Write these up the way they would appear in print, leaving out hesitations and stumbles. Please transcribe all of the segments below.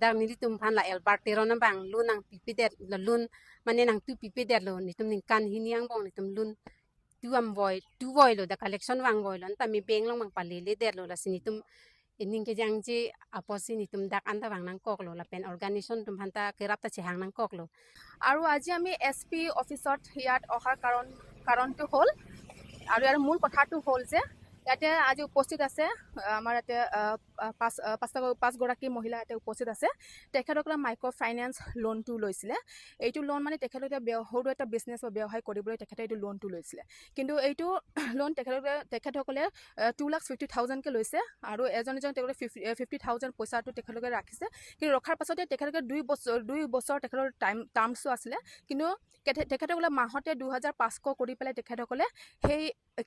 Dak ni tum phan la Albert Teron bang lun nang pipi det la lun mane nang tu pipi det lo ni tum ning kan hiniang bong ni tum lun tu am voi tu voi lo da collection wang voi lo ta mi beng long bang pa le le det lo la sini tum ining ke jang ji aposi ni tum dak anta bang nang kok lo la pen organization tum phanta kerap ta chehang nang kok lo। আৰু আজি আমি S P অফিচত ইয়াত অহাৰ কাৰণটো হ'ল আৰু ইয়াৰ মূল কথাটো হ'ল যে ইয়াতে আজি উপস্থিত আছে আমাৰ ইয়াতে পাঁচগৰাকী মহিলা ইয়াতে উপস্থিত আছে। তেখেতসকলে মাইক্ৰ' ফাইনেন্স লোনটো লৈছিলে। এইটো লোন মানে তেখেতলোকে সৰু এটা বিজনেছ বা ব্যৱসায় কৰিবলৈ তেখেতে এইটো লোনটো লৈছিলে। কিন্তু এইটো লোন তেখেতসকলে 2,50,000কৈ লৈছে আৰু এজন এজন তেওঁলোকে 50,000 পইচাটো তেখেতলোকে ৰাখিছে। কিন্তু ৰখাৰ পাছতে তেখেতলোকে 2 বছৰ তেখেতৰ টাৰ্মছো আছিলে। কিন্তু তেখেতসকলে মাহতে 2500 কৰি পেলাই তেখেতসকলে সেই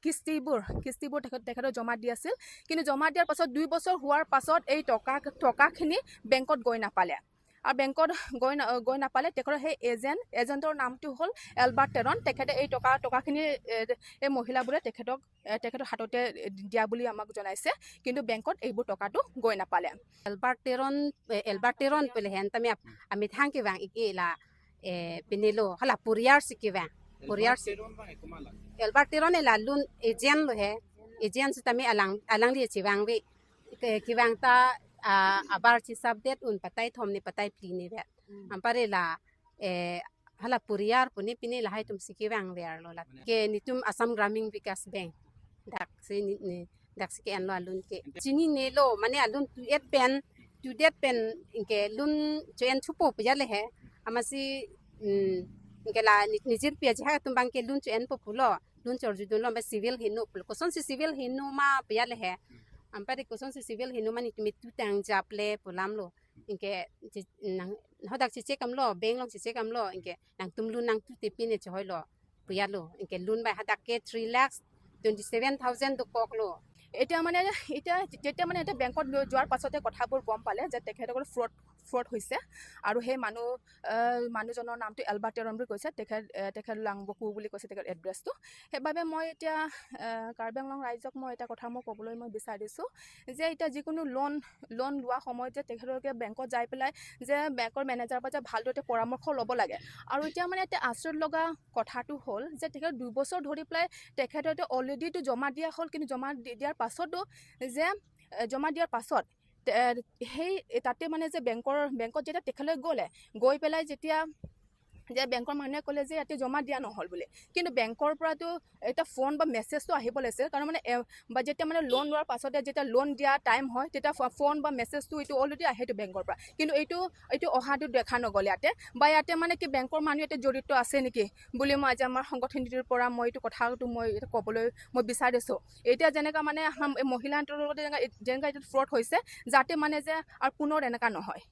কিস্তিবোৰ তেখেতৰ জমা দি আছিল। কিন্তু জমা দিয়াৰ পাছত 2 বছৰ হোৱাৰ পাছত এই টকাখিনি বেংকত গৈ নাপালে আৰু বেংকত গৈ নাপালে। তেখেতৰ সেই এজেণ্টৰ নামটো হ'ল এলবাৰ্ট টেৰন। তেখেতে এই টকাখিনি এই মহিলাবোৰে তেখেতৰ হাততে দিয়া বুলি আমাক জনাইছে। কিন্তু বেংকত এইবোৰ টকাটো গৈ নাপালে। Albert Teron, Albert Teron pele hen tami ami thang ki wang iki la pinelo hala puriar si ki wang puriar si Albert Teron la lun agent lo he agent si tami alang alang li chi wang wi ki wang ta abar chi subdet un patai thom ni patai pli ni vet ampare la hala puriar puni pini la hai tum si ki wang wer lo la ke nitum Assam Gramin Bikas Bank dak si ni dak si ke an lo alun ke chini ne lo mane alun tu et pen tu det pen inke lun chen chupo pya le he amasi inke la nijir pya ja tum bang ke lun chen po pulo lun chor ju dun lo ma civil hinu pul ko son si civil hinu ma pya le he ampare ko son si civil hinu ma ni tumi tu tang jap le pulam lo inke nang hodak chi che kam lo bank long chi che kam lo inke nang tum lun nang tu te pin ne choi lo puya lo inke lun bai hadak ke 3,27,000 do kok lo। এতিয়া মানে যেতিয়া মানে এতিয়া বেংকত যোৱাৰ পাছতে কথাবোৰ গম পালে যে তেখেতসকল ফ্ৰড হৈছে আৰু সেই মানুহজনৰ নামটো এলবাৰ্ট টেৰন বুলি কৈছে। তেখেত লাংবকু বুলি কৈছে তেখেত এড্ৰেছটো। সেইবাবে মই এতিয়া কাৰ্বি আংলং ৰাইজক মই এটা কথা মই ক'বলৈ মই বিচাৰিছোঁ যে এতিয়া যিকোনো লোন লোৱা সময়ত যে তেখেতলোকে বেংকত যাই পেলাই যে বেংকৰ মেনেজাৰৰ পৰা যে ভালদৰে পৰামৰ্শ ল'ব লাগে। আৰু এতিয়া মানে এতিয়া আচৰিত লগা কথাটো হ'ল যে তেখেত 2 বছৰ ধৰি পেলাই তেখেতৰ অলৰেডিটো জমা দিয়া হ'ল। কিন্তু জমা দিয়াৰ পাছতো যে জমা দিয়াৰ পাছত সেই তাতে মানে যে বেংকত যেতিয়া তেখেতলোকে গ'লে, গৈ পেলাই যেতিয়া যে বেংকৰ মানুহে ক'লে যে ইয়াতে জমা দিয়া নহ'ল বুলি। কিন্তু বেংকৰ পৰাতো এটা ফোন বা মেছেজটো আহিব লাগিছিল। কাৰণ মানে বা যেতিয়া মানে লোন লোৱাৰ পাছতে যেতিয়া লোন দিয়া টাইম হয়, তেতিয়া ফোন বা মেছেজটো এইটো অলৰেডি আহেতো বেংকৰ পৰা। কিন্তু এইটো অহাটো দেখা নগ'ল ইয়াতে। বা ইয়াতে মানে কি বেংকৰ মানুহ ইয়াতে জড়িত আছে নেকি বুলি মই আজি আমাৰ সংগঠনটোৰ পৰা মই এইটো কথাটো মই এইটো ক'বলৈ মই বিচাৰিছোঁ। এতিয়া যেনেকুৱা মানে আমাৰ মহিলাহঁতৰ লগত যেনেকুৱা এইটো ফ্ৰড হৈছে, যাতে মানে যে আৰু পুনৰ এনেকুৱা নহয়।